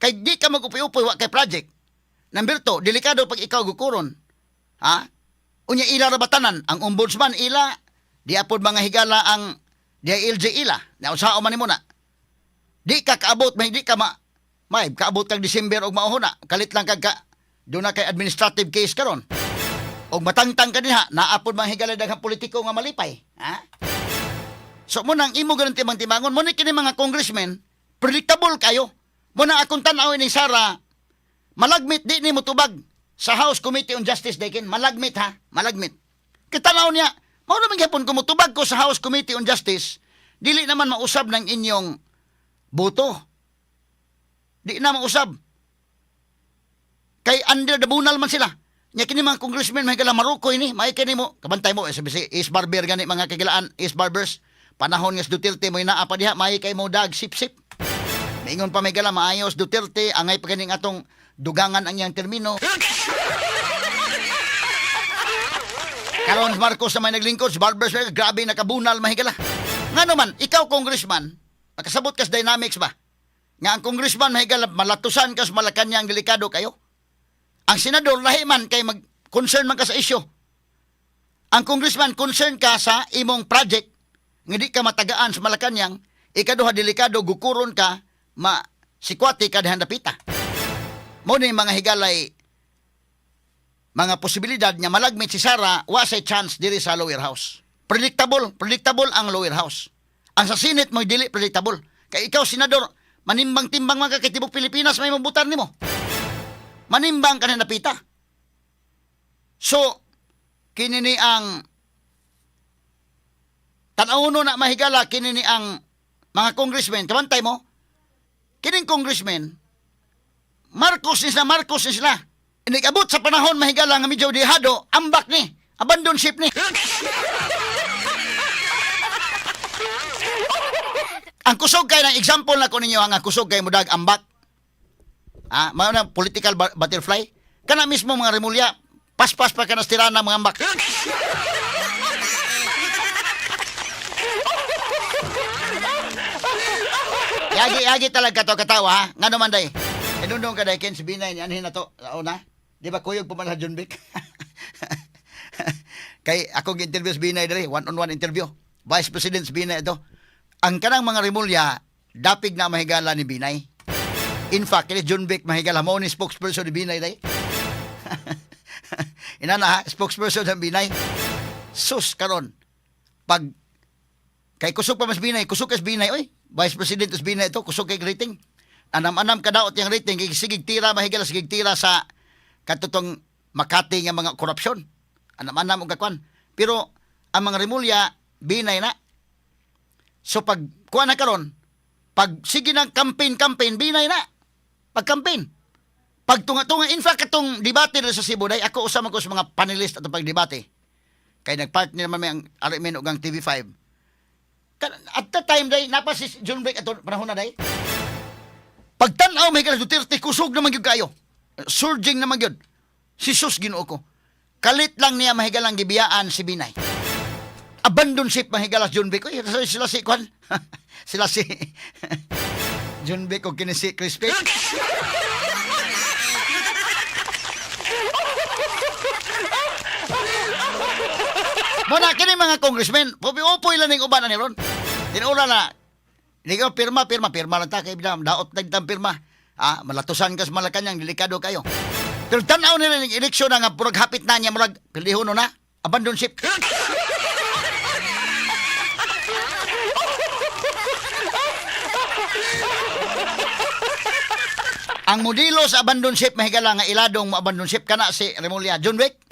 Kay di ka mag-upuy-upuy wa kay project. Number 2, delikado pag ikaw gukuron. Ha? Unya ila ra batanan ang ombudsman ila di apod mga higala ang DILG ila. Nausaon man nimo na. Di ka kaabot, may di ka ma may kaabot kag December og mauhuna. Kalit lang kag ka doon na kay administrative case karon. Og matangtang ka dinha, naapod mga higala daghang politiko nga malipay. Ha? So mo nang imo ganun timang-timangon, mo ni kini mga congressmen, predictable kayo. Mo na akong tan-aw ni Sara, malagmit di ni mutubag sa House Committee on Justice Dekin, malagmit ha, malagmit. Kitanaw niya, mao naman gyapon kung mutubag ko sa House Committee on Justice, dili naman mausab ng inyong boto. Di na mausab. Kay under the bunal man sila. Nya kini mga congressmen may gala marukoy ni, may kini mo kabantay mo eh, sabi si Ace Barber gani mga kagilaan, Ace Barbers. Panahon nga si Duterte mo naa pa diha, may kay mo dag sip-sip. Maingon pa may gala maayos Duterte, angay pa ganing atong dugangan ang iyang termino. Karon Marcos na may naglingkod, si Barbers grabe nakabunal mahigala. Nga naman, ikaw congressman, makasabot kas dynamics ba? Nga ang congressman mahigala malatusan kas Malacañang delikado kayo. Ang senador lahi man kay mag concern man ka sa isyu. Ang congressman concern ka sa imong project nga di ka matagaan sa Malacañang, ikaduha delikado gukuron ka ma sikwati ka dihan dapita. Mo ni mga higalay mga posibilidad nga malagmit si Sara wa say chance diri sa lower house. Predictable, predictable ang lower house. Ang sa Senate mo dili predictable. Kay ikaw senador, manimbang-timbang man ka kay tibok Pilipinas may mabutan nimo. Manimbang ka na napita. So, kini ni ang tan-awno na mahigala kini ni ang mga congressmen, kabantay mo, kining congressmen, Marcos ni sila, Marcos ni sila. Inigabot sa panahon mahigala nga medyo dihado, ambak ni, abandon ship ni. Ang kusog kay ng example na ko ninyo ang kusog kay mudag ambak. Ah, mao na political butterfly. Kana mismo mga Remulla, paspas pa ka na tirana mga ambak. Yagi yagi talaga to katawa ha. Ngano man day? Inundong ka day ken si Binay ni anhin na to. Una, di ba kuyog pa man sa John Vic? Kay ako gi-interview sa Binay diri, one on one interview. Vice President sa Binay ito. Ang kanang mga Remulla, dapig na mahigala ni Binay. In fact, kini John Vic mahigala mo ni spokesperson ni Binay day. Inana ha, spokesperson ng Binay. Sus karon pag kay kusog pa mas Binay, kusog kas Binay oy. Vice President is Binay ito, kusog kay rating. Anam-anam kadaot yang rating kay sigig tira mahigala sigig tira sa katutong Makati nga mga korupsyon. Anam-anam og kakwan. Pero ang mga Remulla Binay na. So pag kuha na karon, pag sige ng campaign campaign Binay na. Pag campaign. Pagtunga-tunga, in fact, katong debate na sa Cebu, day, ako usama ko sa mga panelist atong pagdebate. Kay nagpartner naman may ang RMN ug ang TV5. At that time, day, napa si John Blake ato panahon na, day. Pagtan-aw, may Duterte, kusog naman gyud kayo. Surging naman gyud. Si Sus, Ginoo ko. Kalit lang niya mahigalang gibiyaan si Binay. Abandon ship mahigala si John Vic. Uy, sila si Kwan. Sila si John Vic o kini si Chris Pick. Muna, kini mga congressmen, pupi-upoy lang ning uban ni ron. Tinuura na, hindi ka pirma, pirma, pirma lang ta, kay daot nagtang pirma. Ah, malatusan kas Malacanang, delikado kayo. Pero tanaw nila ning eleksyon na nga, purag hapit na niya, murag, pilihono na, abandon ship. Ang modelo sa abandon ship, mahigala nga iladong mo abandon ship kana si Remulla. John Wick,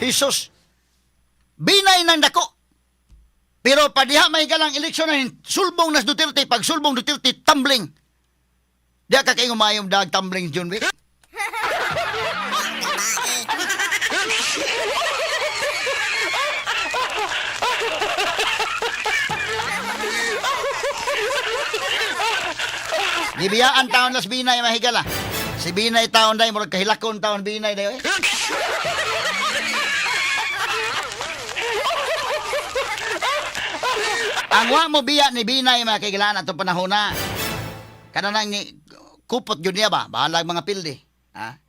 Jesus, binay ng dako. Pero padiha mahigalang eleksyon na sulbong nas Duterte, pag sulbong Duterte, tumbling. Diya ka kay umayong dag tumbling, John Wick. Gibiyaan taon las Binay mahigala. Si Binay taon day murag kahilakon taon Binay day. Eh. Ang wa mo biya ni Binay mga kahigalaan atong panahon na. Kana nang ni kupot gyud niya ba? Bahalag mga pildi. Ha?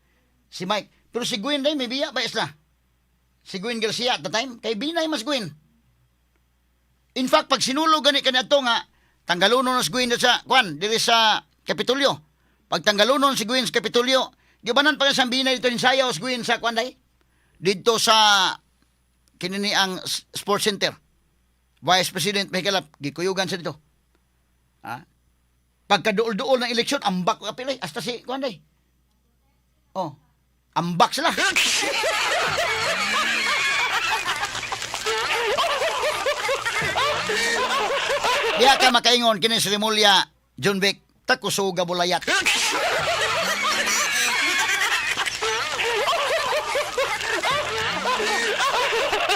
Si Mike. Pero si Gwen day may biya ba isla? Si Gwen Garcia at the time kay Binay mas Gwen. In fact, pag sinulog gani kaniadto nga tanggalunon na si Gwen sa kwan diri sa Kapitolyo. Pag tanggalunon si Gwen sa Kapitolyo, gibanan pa sa Binay dito sayaw si Gwen sa kwan day. Didto sa kinini ang Sports Center. Vice President Michael Lap, gikuyugan sa dito. Ha? Pagkaduol-duol ng eleksyon, ambak ko apilay. Hasta si kwan day. Oh. Ambak sila. Diya ka makaingon kini si Remulla, John Vic, takusuga bulayat.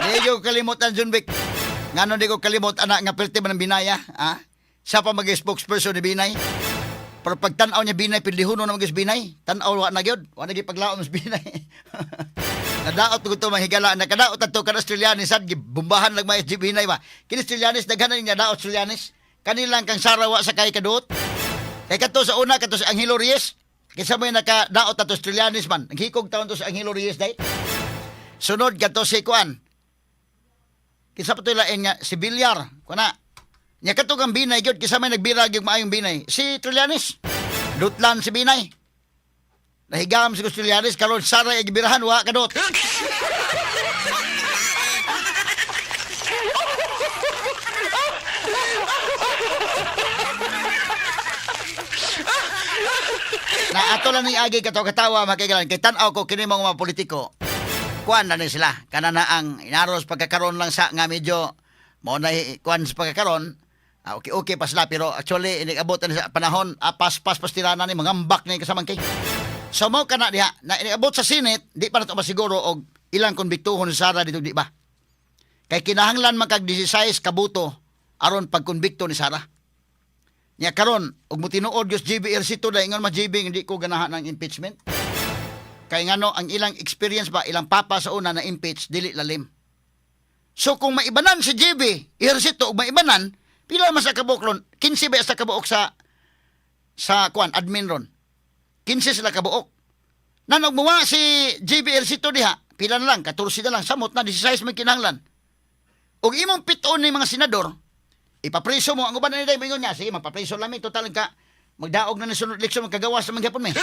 Di ko kalimutan, John Vic. Ngano di ko kalimot anak nga perti man ang Binaya, ha? Siya pa mag-spokesperson ni Binay. Pero pag tan-aw niya Binay, pildihuno na mag Binay. Tan-aw wa na gyud. Wa na gyud paglaom sa Binay. Nadaot ko to mahigala, nakadaot ato kan Australianis sad gibumbahan lang mga SG Binay ba. Kini Australianis daghan na niya daot Australianis. Kanilang kang Sarawa sa kay kaduot. Kay kato sa una kato si Angelo Reyes. Kinsa may nakadaot ato Australianis man. Naghikog taon to si Angelo Reyes dai. Sunod kato si Kuan. Kinsa pa to lain nga si Villar. Kuna. Nya kato kang Binay gyud kinsa may nagbira gyud maayong Binay. Si Trillanes. Dutlan si Binay. Nahigam si Trillanes karon Sara gibirahan wa kadot. Na ato lang ni agi kato katawa makigalan kay tan-aw ko kini mga politiko. Kuan na ni sila kana na ang inaros pagkakaron lang sa nga medyo mo na kuan sa pagkakaron. Ah, okay okay pa sila pero actually inigabot na sa panahon, pas pas pastirana ni mangambak ni kasamang kay. So mo kana diha na inigabot sa Senate, di pa nato masiguro og ilang konbiktuhon si Sara dito di ba? Kay kinahanglan man kag 16 kabuto aron pagkonbikto ni Sara. Nya karon og motinuod gyud si JB Ercito dahil ingon man JB hindi ko ganahan ng impeachment. Kay ngano ang ilang experience ba ilang papa sa una na impeach dili lalim. So kung maibanan si JB Ejercito og maibanan, pila man sa kabuok ron? 15 ba sa kabuok sa kuan admin ron? 15 sila kabuok. Nanog muwa si JB Ejercito diha, pila na lang, 14 na lang, samot na 16 may kinahanglan. Og imong pit-on ni mga senador, ipapreso mo ang uban na nila moingon niya, sige magpapreso lang mi total ka magdaog na ni sunod eleksyon magkagawas sa mangyapon mi.